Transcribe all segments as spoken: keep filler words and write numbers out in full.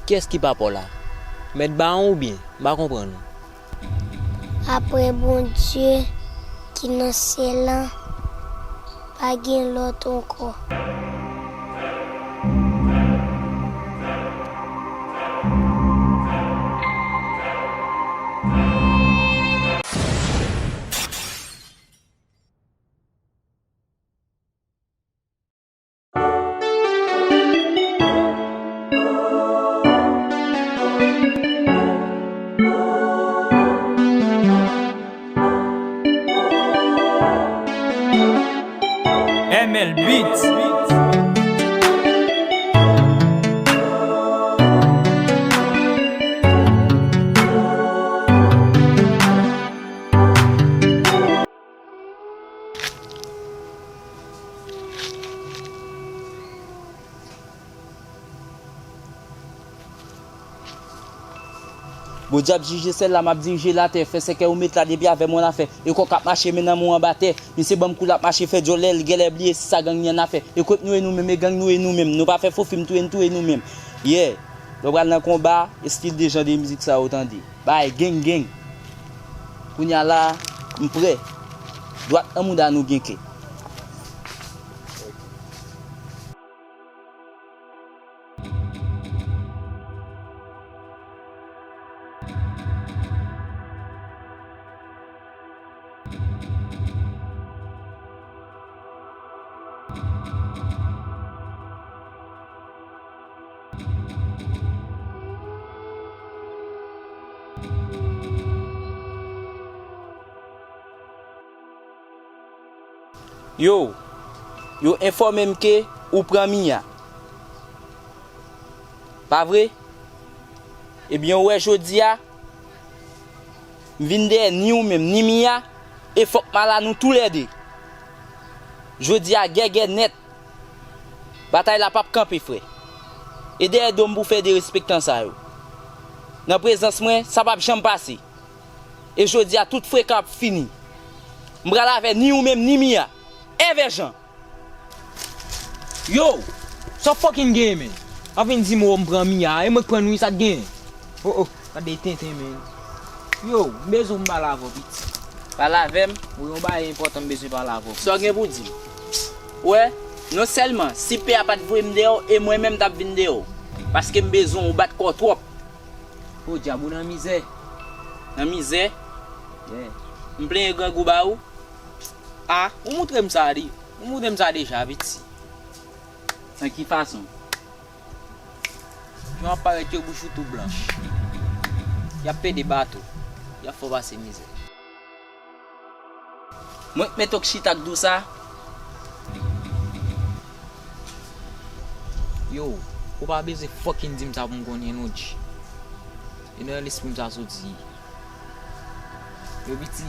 Kiyès ki papa w la? Mèt Bawon oubyen? M pa konprann ou. Apre Bondye ki nan syèl la, pa gen lòt ankò. M L Beats. Bondye ap jije sèl la m ap dirije latè. Fè sèkèy ou met la depi avè m ou annafè. E kòk ap mache men nan men w anba tè. Misye ban m kou l ap mache fè dyòlè, l genlè bliye si sa gang li annafè. E kot nou e nou menm, e gang nou e nou menm. Nou pa fè fo fim, touye n touye nou menm. Yeah. Lè w pral nan konba, estil de jan de mizik sa yo tande. Bay geng geng. Kounye a la, m prè. Dwat nan mouda nou gen kè. Yo, yo enfòme m ke ou pran Mia. Pa vre? Ebyen, ou wè jodi a, m vin dèyè ni ou menm, ni Mia, e fòk m al a nou toulède. Jodi a, gègè nèt. Batay la p ap kanpe, frè. E dèyè do m pou fè derespektan sa yo. Nan prezans mwen, sa p ap janm pase. E jodi a, tout frekan ap fini. M pral avè ni ou menm, ni Mia. Èvè Jan. Yo, sa w fucking gen, men? Ap vin di m, o, m pran Mia, e mwen k pran n wi, sa k gen? O, o, gade tenten, men. Yo, m bezwen m pale avè w, piti. Pale avè m? Wi, yon bagay enpòtan m bezwen pale avè w. Sa w gen pou di m? Ou wè, non sèlman, si pè a pa t voye m dèyè w, e mwen menm m t ap vin dèyè w. Paske m bezwen w, ou bat kò w twòp. O, dyab, ou nan mizè. Nan mizè? Yeah. M plenyen grangou ba ou? A, ou moutre m sa, li. Ou moutre m sa deja, piti. Nan ki fason? Jan w ap parèt yo, bouch ou tou blanch. Y ap pede bato. Y ap fè w pase mizè. Mwen k mete w k chita k di w sa. Yo, ou pa bezwen fucking di m sa pou m konnen non, G. E nan lespri m sa soti. Yo, piti,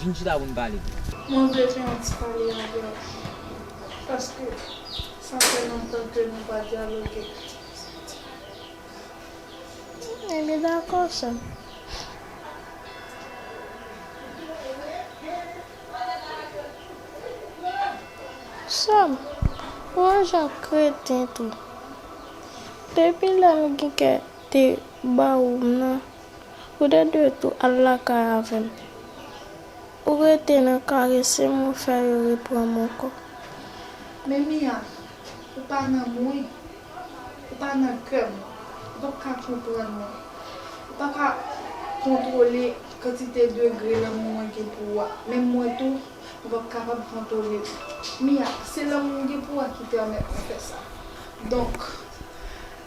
vin chita pou n pale. Mwen vle fè yon ti pale avè w. Paske sa fè lontan ke nou pa dyaloge. Ebyen, dakò, sè m. Sè m, ou yon jan kreten tou. Depi lè m gen kè te ba ou m nan, ou te dwe tou al lakay avè m. Ou rete nan karese m, ou fè yo reprann m ankò. Men Mia, ou pa nan mwen, ou pa nan kè m, ou p ap ka konprann mwen. Ou pa ka kontwole kantite degre lanmou mwen gen pou ou a. Menm mwen tou, ou p ap kapab kontwole m. Mia, se lanmou m gen pou ou a ki pèmèt mwen fè sa. Donk,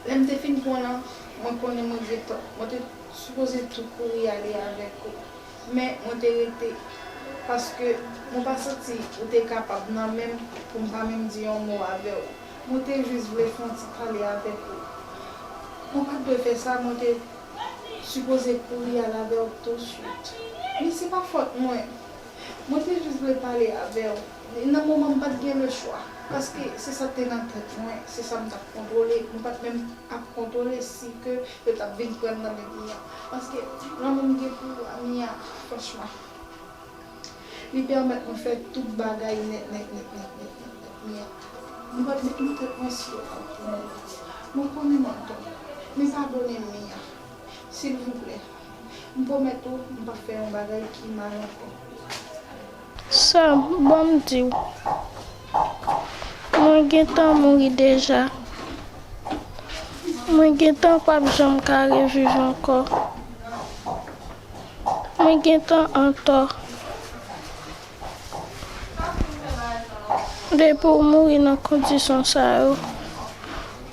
lè m te fin pran lan, mwen konnen mwen gen tò. Mwen te sipoze tou kouri ale avèk ou. Men mwen te rete, paske mwen pa santi ou te kapab nan men m pou m pa menm di yon mo avè w. Mwen te jis vle fè yon ti pale avèk ou. Mwen pa t dwe fè sa, mwen te sipoze kouri al avè w touswit. Men se pa fòt mwen. Mwen te jis vle pale avè w. Nan moman m pa t gen lechwa, paske se sa k te nan tèt mwen, se sa m t ap kontwole. Mwen pa t menm ap kontwole si ke yo t ap vin pran nan men Mia. Paske lanmou m gen pou Mia, franchman, li pèmèt mwen fè tout bagay nèt, nèt, nèt, nèt, nèt, nèt, nèt, Mia. Mwen pa t met nan tèt mwen si yo t ap pran mwen. Mwen konnen m antò. Men padone m, Mia. Silvouplè. M pwomèt ou, m p ap fè yon bagay ki mal ankò. Sè m, ban m di w. Mwen gentan mouri deja. Mwen gentan p ap janm ka reviv ankò. Mwen gentan antò. Depi w mouri nan kondisyon sa yo,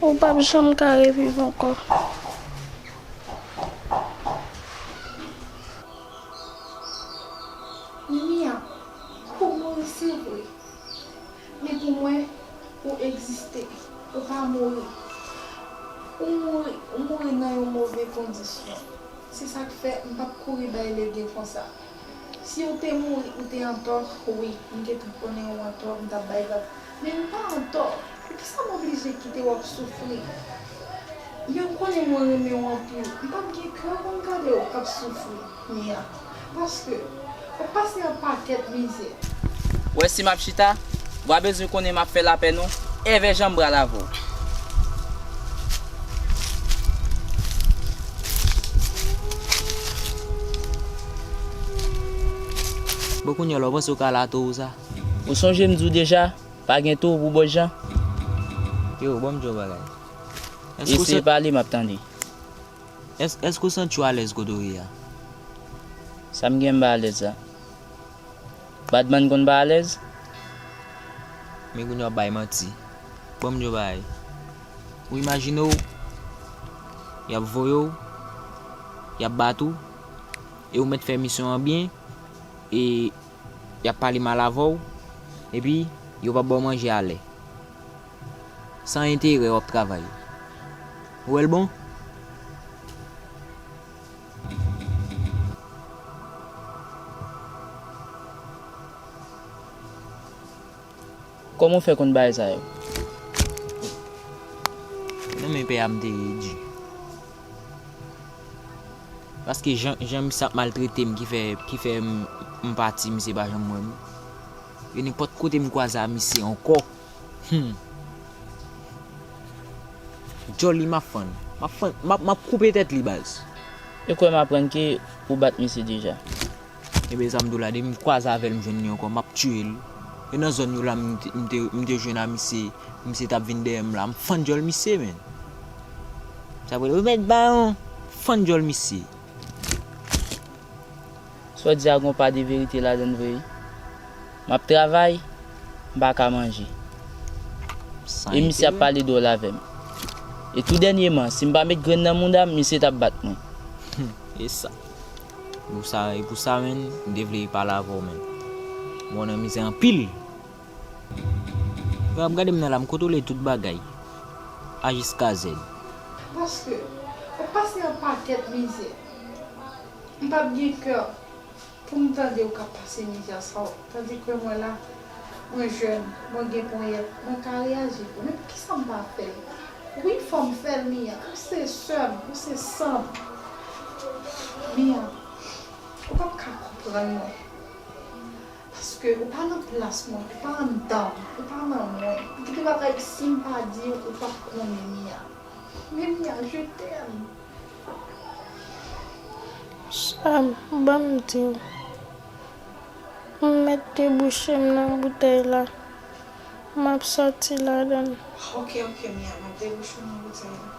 ou p ap janm ka reviv ankò. Men Mia, ou mouri se vre. Men pou mwen, ou egziste. Ou pa mouri. Ou mouri, ou mouri nan yon move kondisyon. Se sa k fè m p ap kouri bay legen konsa. Si w te mouri, ou te antò, wi, m gentan konnen ou antò, m t ap bay vag. Men m pa antò. Poukisa m oblije kite w ap soufri? Byen w konnen mwen renmen w anpil. M p ap gen kè pou m gade w k ap soufri, Mia. Paske w ap pase yon pakèt mizè. Ou wè si m ap chita, w a bezwen konnen m ap fè lapè non, èvè jan m pral avè w. Bon, kounye a la, w panse w ka la tou ou sa? Ou sonje m di w deja, pa gen tou pou bòs jan. Yo, ban m di w yon bagay. Èske w Eseye santi, pale, m ap tande. Èske, èske w santi w alèz kote w ye a? Sa m gen m pa alèz la? Badman konn pa alèz? Men kounye a w ap bay manti. Ban m di w yon bagay. Ou imajine w, y ap voye w, y ap bat ou, e ou mèt fè misyon an byen, e y ap pale mal avè w, epi yo p ap ba w manje alè. San enterè, w ap travay. Ou wè l bon? Kòman w fè konn bagay sa yo? Nan men pè a m te ye di. Paske jan, jan misye ap maltrete m ki fè, ki fè m, m pati, misye pa janm wè m. E nenpòt kote m kwaze a misye ankò. Hmm. Djòl li m ap fann. M ap fann, m ap, m ap koupe tèt li, baz. E kwè m aprann ke ou bat misye deja. Ebyen, sa m di w la, depi m kwaze avè l, m jwenn li ankò, m ap tiye l. E nan zòn yo la, m te, m te, m te jwenn a misye, misye t ap vin dèyè m la, m fann djòl misye, men. Sa vre, remèt bawon, fann djòl misye. Sa w di a gon pa de verite ladann vre wi. M ap travay, m pa ka manje. E misye ap pale dwòl avè m. E tou dènyèman, si m pa met grenn nan mouda m, misye t ap bat mwen. E sa. Pou sa, e pou sa menm, m te vle pale avè w menm. M wè w nan mizè anpil. Frè, ap gade m nan la, m kontwole tout bagay. A jiska zèd. Paske, w ap pase yon pakèt mizè. M p ap gen kè pou m tande w k ap pase mizè sa w. Tandike mwen la, mwen jèn, mwen gen ponyèt, mwen ka reyaji tou. Men poukisa m pa fè l? Wi, fò m fè l, Mia. Ou se sè m, ou se san m. Mia, ou p ap ka konprann mwen. Paske ou pa nan plas mwen, ou pa anndan m, ou pa nan mwen. Gen de bagay si m pa di w, ou p ap konnen, Mia. Men Mia, je t'aime. Sè m, ban m di w. M mèt debouche m nan boutèy la. M ap sòti ladan l. Ok, ok, Mia, m ap debouche w nan boutèy la.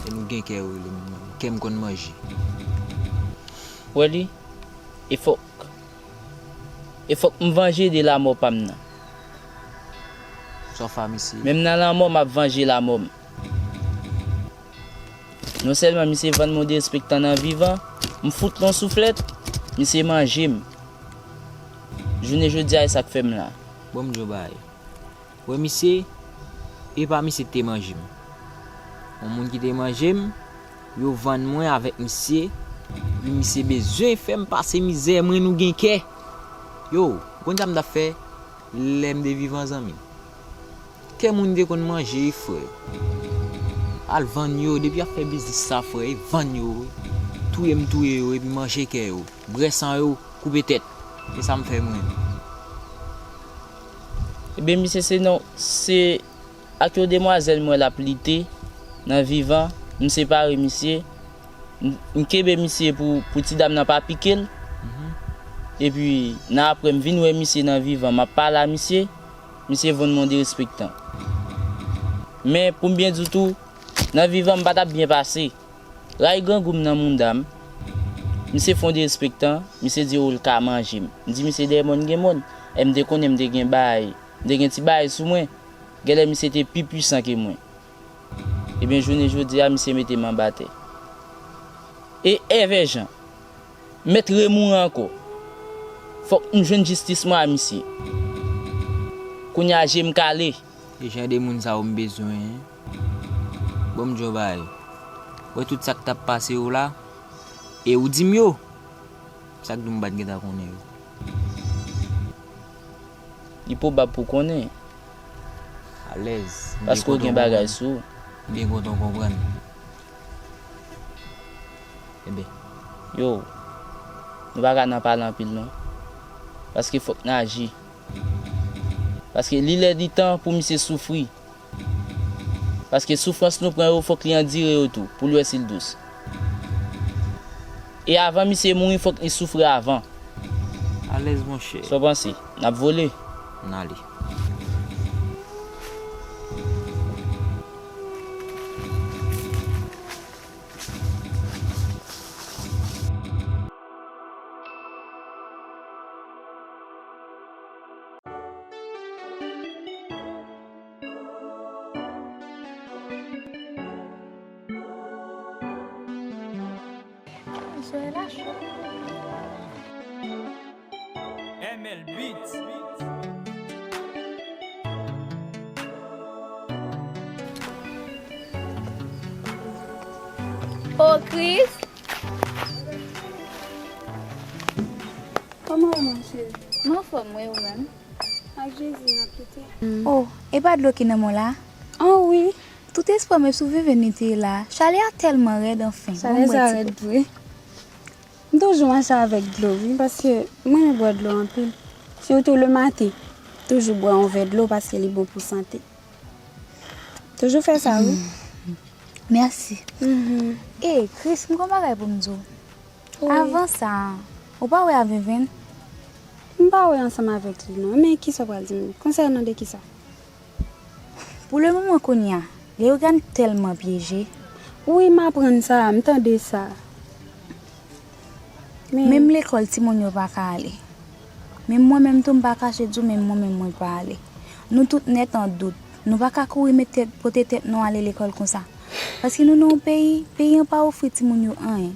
E m gen kè wi, li menm. Kè m konn manje. Wè li, e fòk, e fòk m vanje de lanmò pa m nan. Sòf a misye. Menm nan lanmò, m ap vanje lanmò m. Non sèlman misye vann mwen derespektan nan vivan, m fout l yon souflèt, misye manje m. Jounen jodi a, e sa k fè m la. Bon, m di w bagay. Wè misye, e pa misye ki te manje m. Yon moun ki te manje m, yo vann mwen avèk misye, epi misye bezwen fè m pase mizè, mwen nou gen kè. Yo, ou konn sa m t ap fè lè m te vivan, zanmi m? Kè moun te konn manje, frè. Al vann yo, depi y ap fè biznis sa, frè, e vann yo, wi. Touye m touye yo, epi manje kè yo. Bwè san yo, koupe tèt. Se sa m fè mwen. Ebyen, misye, se non, se ak yon demwazèl m wè l ap lite nan Vivan, m separe misye, m, m kenbe misye pou, pou ti dam nan pa pike l. Mhm. Epi, nan apre, m vin wè misye nan Vivan, m ap pale a misye, misye vann m yon derespektan. Men, pou m byen di w tou, nan Vivan, m pa t ap byen pase. Ray grangou m nan mouda m. Misye fè yon derespektan, misye di, o, l ka manje m. M di misye dèyè mòn gen mòn. E m te konnen m te gen bagay, m te gen ti bagay sou mwen. Genlè misye te pi pwisan ke mwen. Ebyen, jounen jodi a, misye mete m anba tè. E Èvè Jan, mèt remouri ankò. Fòk m jwenn jistis mwen a misye. Kounye a, je m kale. E jan de moun sa yo m bezwen, en. Bon, m di w yon bagay. Wè tout sa k t ap pase yo la, e ou di m yo. Sa k di w m pa t gentan konnen yo? Li pwobab pou w konnen. Alèz. M byen kontan w konprann. Paske w gen bagay sou w. M byen kontan w konprann. Enben. Yo, nou pa ka nan pale anpil non. Paske fòk n aji. Paske li lè li tan pou misye soufri. Paske soufrans nou pran yo, fòk li andire yo tou, pou l wè si l dous. E avan misye mouri, fòk li soufri avan. Alèz, monchè. Sa w panse? N ap vole? N ale. M L Beats. Oh, Chris! Kòman w ye, mon cheri? M anfòm, wi, ou menm? Ak Jezi, n ap lite. Oh, e pa dlo ki nan men w la? Oh, wi. Tout espwa m sou Vivèn li te ye la. Chalè a tèlman rèd, anfen. Chalè sa rèd vre. M toujou mache avèk dlo, wi, paske m renmen bwè dlo anpil. Sitou lematen, toujou bwè yon vè dlo paske li bon pou sante. Toujou fè sa, wi. Mèsi. Mhm. E, Chris, m gon bagay pou m di w. Wi. Avan sa, ou pa wè a Vivèn? M pa wè ansanm avèk li, non. Men kisa w pral di m? Konsènan de kisa? Pou lemoman kounye a, Leyogàn tèlman pyeje. Wi, m aprann sa, m tande sa. Men menm lekòl timoun yo pa ka ale. Menm mwen menm tou m pa kache di w, menm mwen menm mwen pa ale. Nou tout nèt an dout. Nou pa ka kouri met tèt, pote tèt nou ale lekòl konsa. Paske nou nan yon peyi, peyi an pa ofri timoun yo anyen.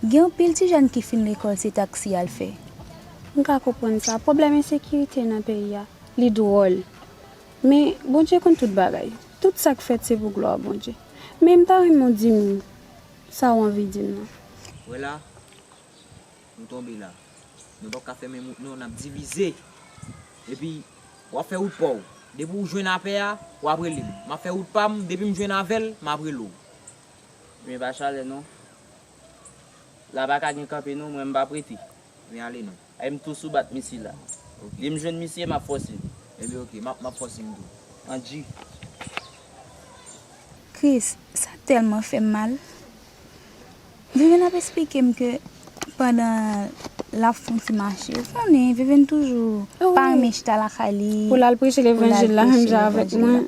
Gen anpil ti jèn ki fin lekòl se taksi y al fè. M ka konprann sa. Pwoblèm ensekirite nan peyi a, li dwòl. Men, Bondye konn tout bagay. Tout sa k fèt se pou glwa Bondye. Men m ta renmen w di m sa w anvi di m nan. Wè la, nou tonbe la. Nou p ap ka fèmen wout non, n ap divize. Epi, w ap fè wout pa w. Depi w jwenn apè a, w ap rele m. M ap fè wout pa m, depi m jwenn avè l, m ap rele w. Men pa chalè non. La pa ka gen kanpe non, mwen m p ap rete. Men ale non. Ay m tou sou bat misye la. Ok. Lè m jwenn misye, m ap fòse l. Ebyen ok, m ap, m ap fòse m tou. Anji. Chris, sa tèlman fè m mal. Vivian ap esplike m ke pandan l ap fè yon ti mache, ou konnen, Vivian toujou pa renmen chita lakay li pou l al preche levanjil la menm jan avèk mwen.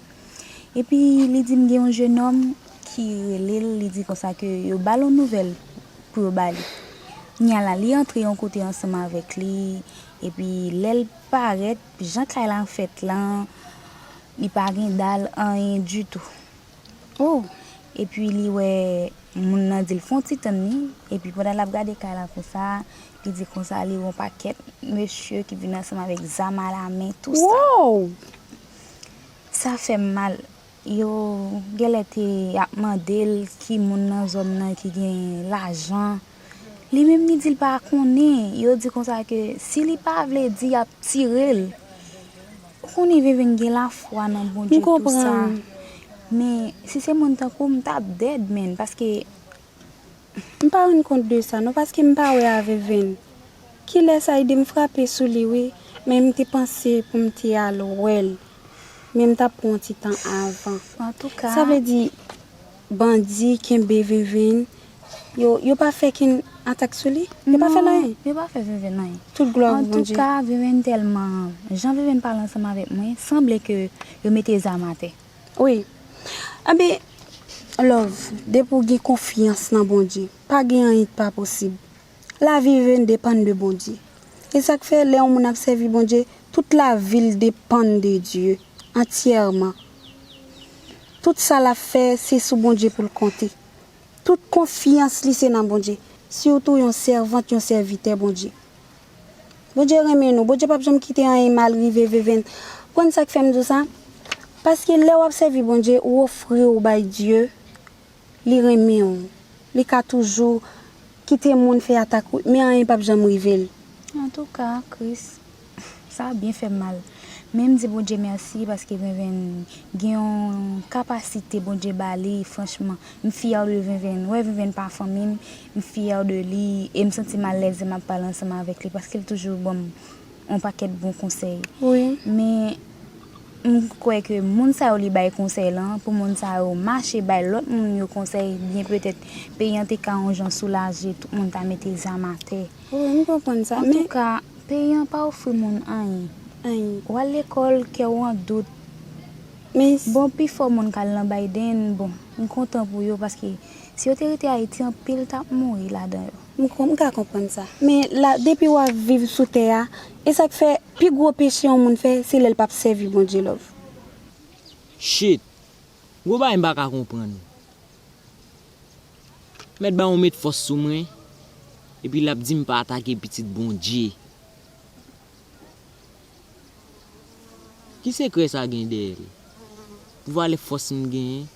Epi li di m gen yon jenòm ki rele l, li di konsa ke yo ba l yon nouvèl pou yo ba li. Kounya la, li antre yon kote ansanm avèk li, epi lè l parèt, jan kay la fèt lan, li pa gen dal, anyen ditou. Oh! Epi li wè Moun nan di l fè yon ti tann li, epi pandan l ap gade kay la konsa, li di konsa li wè yon pakèt mesye ki vin ansanm avèk zam alamen, tou sa. Wow! Sa fè m mal. Yo genlè te ap mande l ki moun nan zòn nan ki gen lajan. Li menm li di l pa konnen. Yo di konsa ke si li pa vle di, y ap tire l. Ou konnen Venven gen lafwa nan Bondye, tou sa. Men si se moun tankou m, m t ap dead, man, paske m pa rann kont de sa non, paske m pa wè a Venven. Kilè sa ede m frape sou li wi, men m te panse pou m te al wè l. Men m t ap pran yon ti tan avan. Antouka. Sa vle di, bandi kenbe Venven, yo, yo pa fè kenn atak sou li? Yo pa fè l anyen? Non, yo pa fè Venven anyen. Tout glwa pou Bondye. Antouka, Venven tèlman, jan Venven pale ansanm avèk mwen, sanble ke yo mete zam atè. Wi. Anben, love, depi w gen konfyans nan Bondye, pa gen anyen ki pa posib. Lavi Venven depann de Bondye. E sa k fè, lè yon moun ap sèvi Bondye, tout lavi l depann de Dye, antyèman. Tout sa l ap fè, se sou Bondye pou l konte. Tout konfyans li se nan Bondye. Sitou yon sèvant, yon sèvitè Bondye. Bondye renmen nou. Bondye p ap janm kite anyen mal rive Venven. Ou konn sa k fè m di w sa? Paske lè w ap sèvi Bondye, ou ofri w bay Dye, li renmen w. Li ka toujou kite moun fè atak, wi, men anyen p ap janm rive l. Antouka, Kris, sa byen fè m mal. Men m di Bondye mèsi paske Venven gen yon kapasite Bondye ba li, franchman. M fyè de Venven. Wè Venven pa fanmi m, m fyè de li e m santi m alèz lè m ap pale ansanm avèk li paske l toujou ban m yon pakèt bon konsèy. Wi. Men m kwè ke moun sa yo li bay konsèy lan, pou moun sa yo mache bay lòt moun yo konsèy, byen petèt peyi an te ka yon jan soulaje, tout moun ta mete zam atè. Wi, m konprann sa, men antouka, peyi an pa ofri moun anyen. Anyen. W al lekòl, kè w an dout. Men bon, pifò moun k al nan Biden, bon, m kontan pou yo, paske si yo te rete Ayiti, anpil t ap mouri ladan yo. M kon-, m ka konprann sa. Men la, depi w ap viv sou tè a, e sa k fè pi gwo peche yon moun fè, se lè l p ap sèvi Bondye, love. Shit! Gwo bagay m pa ka konprann. Mèt ba yon met fòs sou mwen, epi l ap di m pa atake pitit Bondye. Ki sekrè sa gen dèyè l? Pou valè fòs m genyen,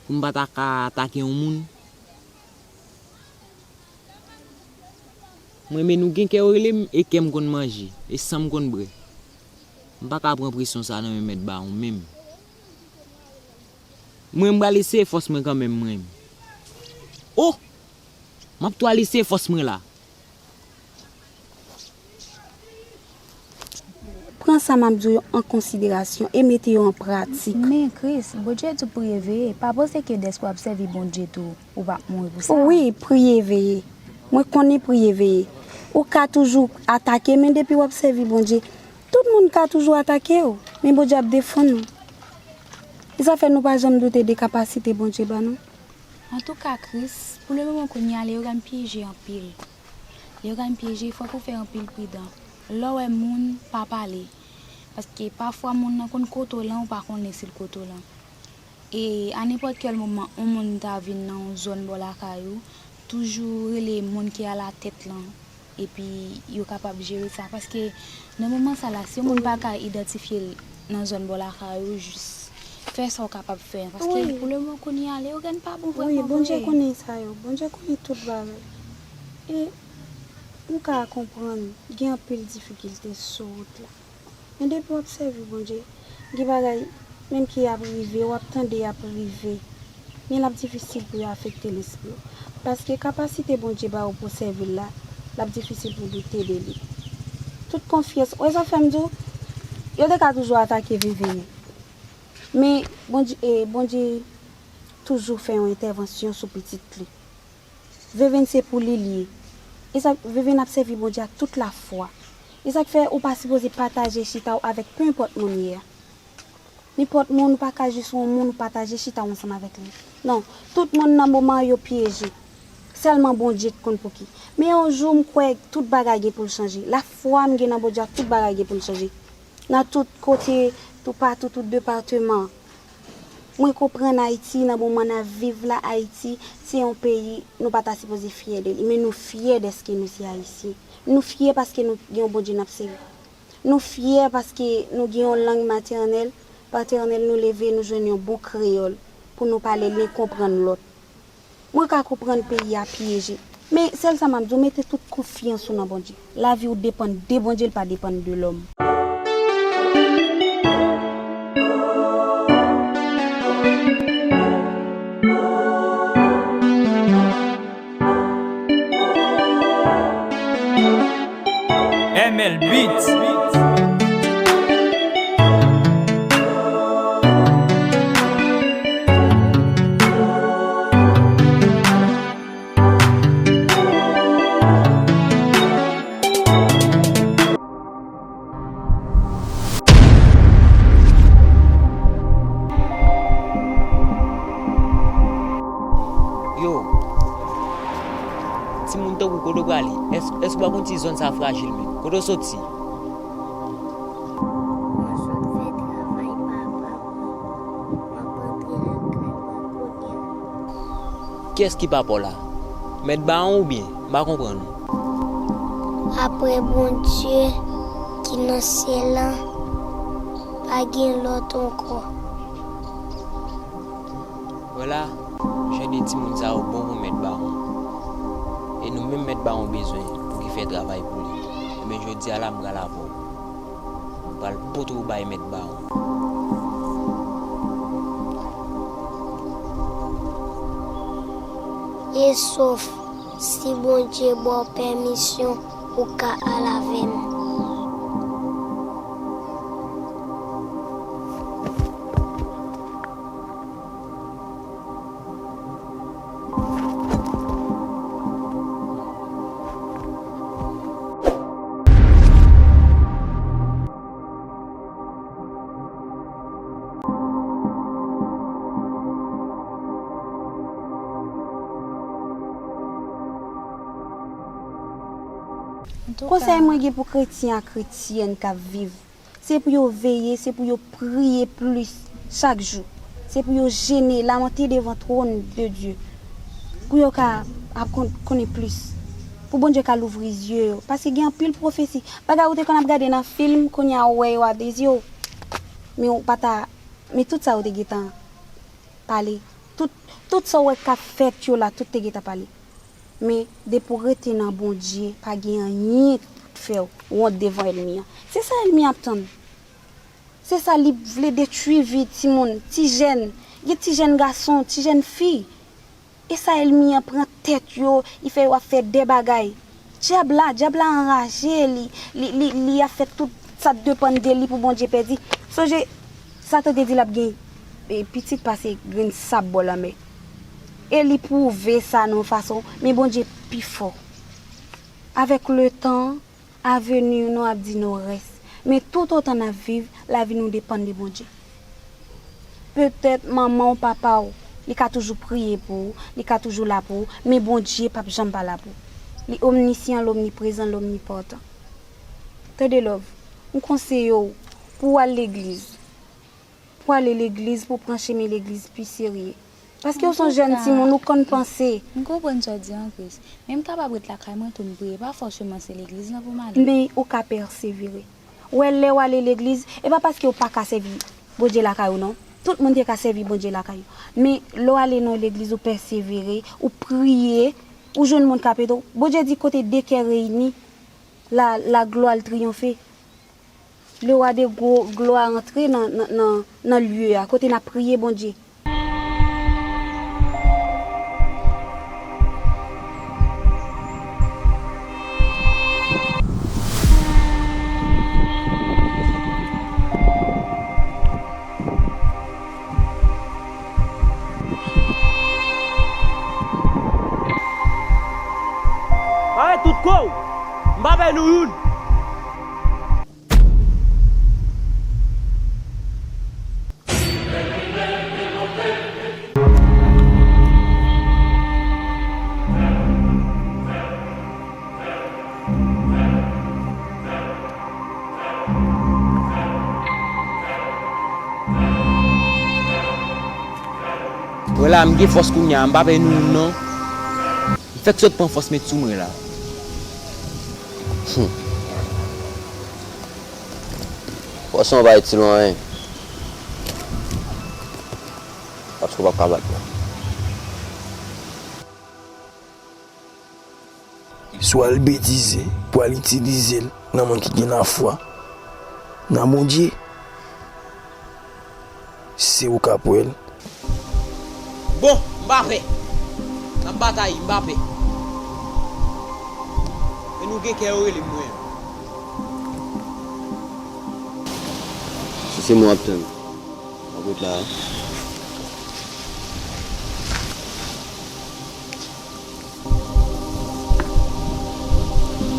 pou m pa ta ka atake yon moun? M renmen nou gen kè yo rele m, e kè m konn manje, e san m konn bwè. M pa ka pran presyon sa nan men mèt bawon menm. Mwen, m pral eseye fòs mwen kanmenm, mwen. Oh! M ap tou al eseye fòs mwen la. Pran sa m ap di w yo an konsiderasyon e mete yo an pratik. Men Kris, Bondye di w priye veye. Pa panse ke dèske w ap sèvi Bondye tou, ou p ap mouri pou sa. Wi, priye veye. Mwen konnen priye veye. Ou ka toujou atake, men depi w ap sèvi Bondye, tout moun ka toujou atake w, men Bondye ap defann ou. E sa fè nou pa janm doute de kapasite Bondye ba nou. Antouka, Kris, pou lemoman kounye a, Leyogàn pyeje anpil. Leyogàn pyeje, fòk ou fè anpil pridan. Lè w wè moun, pa pale. Paske pafwa moun nan konn kote w lan, ou pa konnen si l kote w lan. E a nenpòt kèl moman, yon moun ta vin nan yon zòn bò lakay ou, toujou rele moun ki alatèt lan. Epi yo kapab jere sa. Paske nan moman sa la, si yon moun pa ka idantifye l nan zòn bò lakay ou, jis fè sa w kapab fè an. Paske pou lemoman kounye a, Leyogàn pa bon vrèman vre. Wi, Bondye konnen sa yo. Bondye konnen tout bagay. E m ka konprann, gen anpil difikilte sou wout la. Men depi w ap sèvi Bondye, gen bagay menm ki ap rive, w ap tande y ap rive, men l ap difisil pou yo afekte lespri w. Paske kapasite Bondye ba w pou w sèvi l la, l ap difisil pou w doute de li. Tout konfyans, wè sa fè m di w, yo te ka toujou atake Veve. Men Bondye, e, Bondye toujou fè yon entèvansyon sou pitit li. Veve se pou li l ye. E sa, Veve ap sèvi Bondye ak tout lafwa. E sa k fè ou pa sipoze pataje chita w avèk penenpòt moun ye a. Nenpòt moun, ou pa ka jis yon moun ou pataje chita w ansanm avèk li. Non, tout moun nan moman yo pyeje. Sèlman Bondye k konn pou ki. Men yon jou m kwè tout bagay gen pou l chanje. Lafwa m gen nan Bondye a, tout bagay gen pou l chanje. Nan tout kote, toupatou, tout depatman. Mwen konprann Ayiti, nan moman n ap viv la, Ayiti se yon peyi nou pa ta sipoze fyè de li, men nou fyè dèske nou se Ayisyen. Nou fyè paske nou gen yon Bondye n ap sèvi. Nou fyè paske nou gen yon lang matènèl, patènèl, nou leve, nou jwenn yon bon kreyòl pou nou pale l e konprann lòt. Mwen ka konprann peyi a pyeje, men sèl sa m ap di w, mete tout konfyans ou nan Bondye. Lavi w depann de Bondye, l pa depann de lòm. M L Beats. Yo, timoun tankou kote w prale? Èske, èske w pa konn si zòn sa frajil menm? Kote w soti? Mwen sot fè travay papa mwen. M ap antre lakay mwen kounye a. Kiyès ki papa w la? Mèt Bawon oubyen? M pa konprann ou. Apre Bondye ki nan syèl la, pa gen lòt ankò. Wè la, jan de timoun sa yo bon pou Mèt Bawon. E nou menm Mèt Bawon bezwen pou ki fè travay pou li. Ebyen, jodi a la, m pral avè w. M pral pote w bay Mèt Bawon. E sof si Bondye ba w pèmisyon, ou ka al avè m. Konsèy mwen gen pou kretyen ak kretyèn k ap viv, se pou yo veye, se pou yo priye plis chak jou. Se pou yo jene, lamante devan twòn de Dye. Pou yo ka ap kon-, konnen plis. Pou Bondye ka louvri zye yo. Paske gen anpil pwofesi. Bagay ou te konn ap gade nan fim, kounye a ou wè yo a de zye w. Men ou pa ta, men tout sa ou te gentan pale. Tout, tout sa w wè k ap fèt yo la, tout te gentan pale. Men, depi w rete nan Bondye, pa gen anyen k fè w wont devan ènmi an. Se sa ènmi an ap tann. Se sa li vle detwi vi timoun, ti jèn. Gen ti jèn gason, ti jèn fi. E sa ènmi an pran tèt yo, li fè yo ap fè de bagay. Dyab la, dyab la anraje, li, li, li, li ap fè tout sa k depann de li pou Bondye pèdi. Sonje, Satan te di l ap gen, e, pitit pase grenn sab bò lanmè. E li pwouve sa nan yon fason, men Bondye pi fò. Avèk letan, avni nou ap di nou rès. Men toutotan n ap viv, lavi nou depann de Bondye. Petèt manman w, papa w, li ka toujou priye pou ou, li ka toujou la pou ou, men Bondye p ap janm pa la pou ou. Li omnisyan, l omniprezan, l omnipotan. Tande love, m konseye w pou w al legliz. Pou w ale legliz, pou w pran chemen legliz pi serye. Paske w se yon jèn timoun, ou konn panse. M konprann sa w di an, Kris. Men m kapab ret lakay mwen tou m priye, pa fòseman se legliz lan pou m ale. Men ou ka pèsevere. Ou wè, lè w ale legliz, e pa paske w pa ka sèvi Bondye lakay ou non. Tout moun te ka sèvi Bondye lakay yo. Men lè w ale nan legliz, ou pèsevere, ou priye, ou jwenn moun k ap ede w. Bondye di kote de kè reyini, la, la glwa l triyonfe. Le roi de gwo glwa antre nan, nan, nan, nan lye a, kote n ap priye Bondye. Pare tout kò w! M pa bay nou youn! Mwen la, m gen fòs kounye a, m pa pè nou non. M fèk sot pran fòs met sou mwen la. Hmm. Fòs lan pa itil mwen anyen. Paske w p ap ka bat mwen. Si w al betize pou al itilize l nan moun ki gen lafwa nan Bondye, se ou k ap wè l. Bon, m pa pè. N ap batay, m pa pè. Men nou gen kè yo rele m mwen. Si se mwen w ap tann, w ap ret la.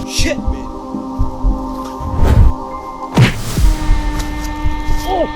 Shit, man. Oh!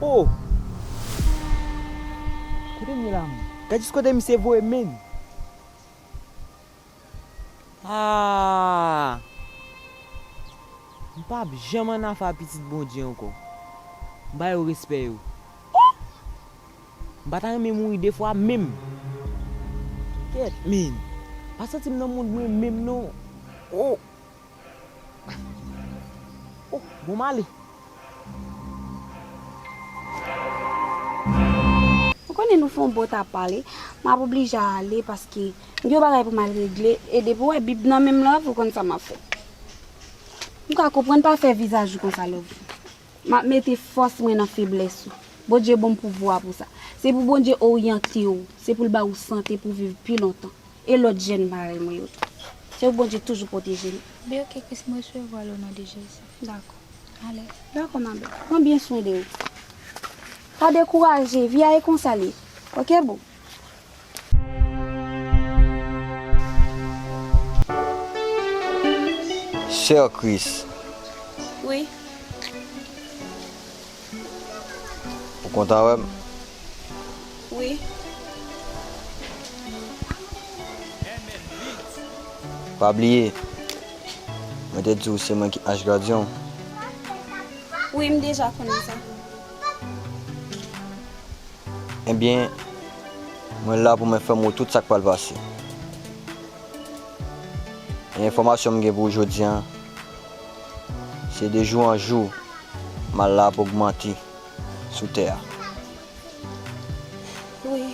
Oh! Kote m ye la menm? Gad jis kote misye voye m, menn. Ah! M p ap janm annafè a pitit Bondye ankò. M ba yo respè yo. Oh! M pa ta renmen mouri de fwa menm. Kèt, menn. Pa santi m nan mond mwen menm non. Oh! Oh, bon, m ale. Ou konnen nou fè yon bon ta pale, m ap oblije ale paske m gen yon bagay pou m al regle, e depi w wè Bib nan men m la, ou konn sa m ap fè. M ka konprann pa fè vizaj ou konsa, love. M ap mete fòs mwen nan feblès ou. Bondye ban m pouvwa pou sa. Se pou Bondye oryante w, se pou l ba ou sante pou w viv pi lontan. E lòt jèn parèy mwen yo tou. Se pou Bondye toujou pwoteje nou. Be oke, Kris, m resevwa l o non de Jezi. Dakò. Ale. Dakò, ma belle. Pran byen swen de ou. Pa dekouraje, vi a e konsa l ye. Oke, boo? Chè Kris. Wi. Ou kontan wè m? Wi. Pa bliye, mwen te di w se mwen ki anj gadyen w. Wi, m deja konnen sa. Ebyen, mwen la pou mwen fè m wè tout sa k pral pase. E enfòmasyon m gen pou w jodi a, se de jou an jou, mal la ap ogmante sou tè a. Wi.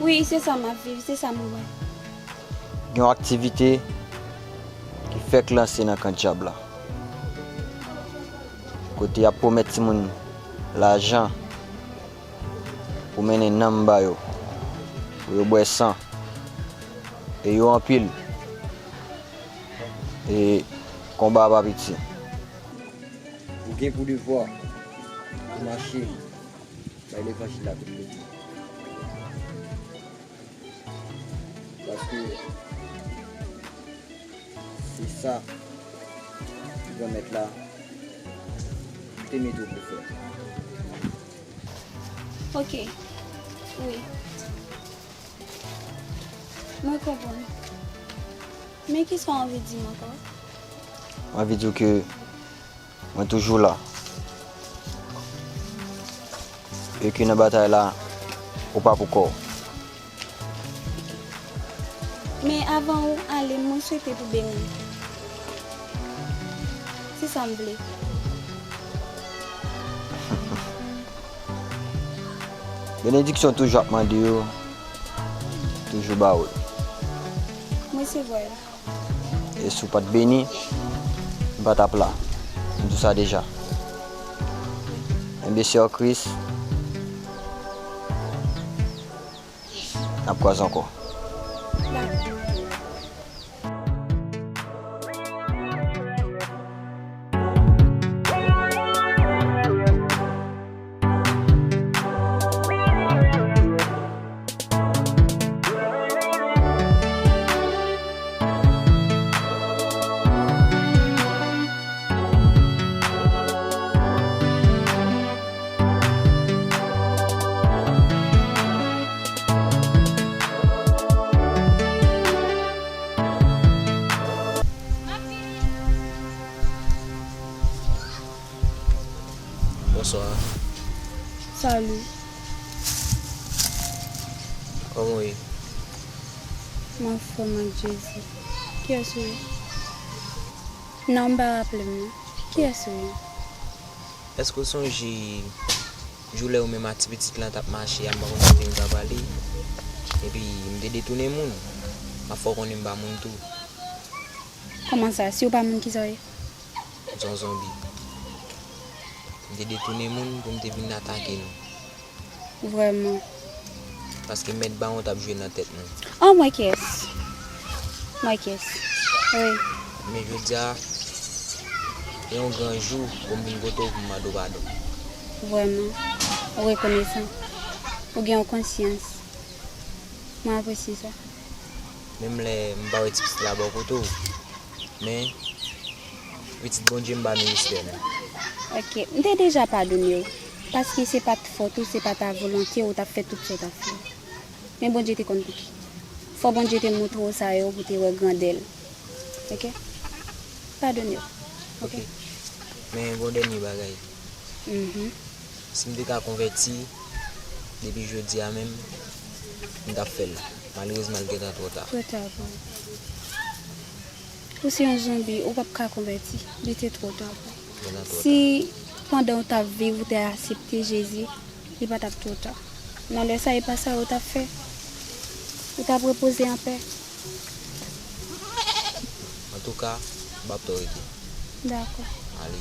Wi, se sa m ap viv, se sa m wè. Gen yon aktivite ki fèk lanse nan kan dyab la. Kote y ap pwomèt timoun Lajan pou mennen nanm ba yo, pou yo bwè san, e yo anpil, e konba a pa piti. Ou gen pou devwa pou mache bay levanjil la tout kote. Paske se sa Granmèt la te mete w pou fè. Ok. Wi. Mwen konprann. Men kisa w anvi di m ankò? Mwen anvi di w ke mwen toujou la. E ke nan batay la, ou pa pou kò w. Men avan ou ale, mwen swete pou beni. Se sa m vle. Benediksyon toujou ap mande yo, toujou ba ou l. Mwen se vre. E si w pa t beni, m pa t ap la. M di w sa deja. Enben, sè Kris, n ap kwaze ankò. Dakò. Bonswa. Salut. Kòman w ye? M anfòm ak Jezi. Kiyès ou ye? Non, m pa raple m non. Kiyès ou ye? Èske w sonje jou lè ou menm ak ti pitit lan t ap mache a, m pa konn kote nou t ap ale? Epi m te detounen moun. M ap fè w konnen m pa moun tou. Kòman sa? Si w pa moun, kisa w ye? M se yon zonbi. M te detounen moun pou m te vin atake nou. Vrèman. Paske mèt bawon t ap jwe nan tèt nou. Oh, m wè kiyès. M wè kiyès. Wi. Men jodi a, se yon gran jou pou m vin kote w pou m mande w padon. Vrèman. Ou rekonesan. Ou gen yon konsyans. Mwen apresye sa. Menm lè m pa wè ti pitit la bò kote w. Men, pitit Bondye m ba nou respè nou. Ok, m te deja padone w. Paske se pa t fòt ou, se pa ta volonte, ou t ap fè tout sa w t ap fè. Men Bondye te konn pou ki. Fò Bondye te montre w sa yo pou te wè grandè l. Ok? Padone w. Ok? Ok. Men yon dènye bagay. Mhm. Si m te ka konvèti, depi jodi a menm, m t ap fè l. Malerezman, l gentan twò ta. Twò ta pou ou. Ou se yon zonbi, ou p ap ka konvèti. Li te twò ta pou ou. Gentan twò ta. Si pandan w t ap viv, ou te aksepte Jezi, li pa t ap twò ta. Nan lè sa, e pa sa ou t ap fè. Ou t ap repoze anpè. Antouka, m p ap twò rete. Dakò. Ale.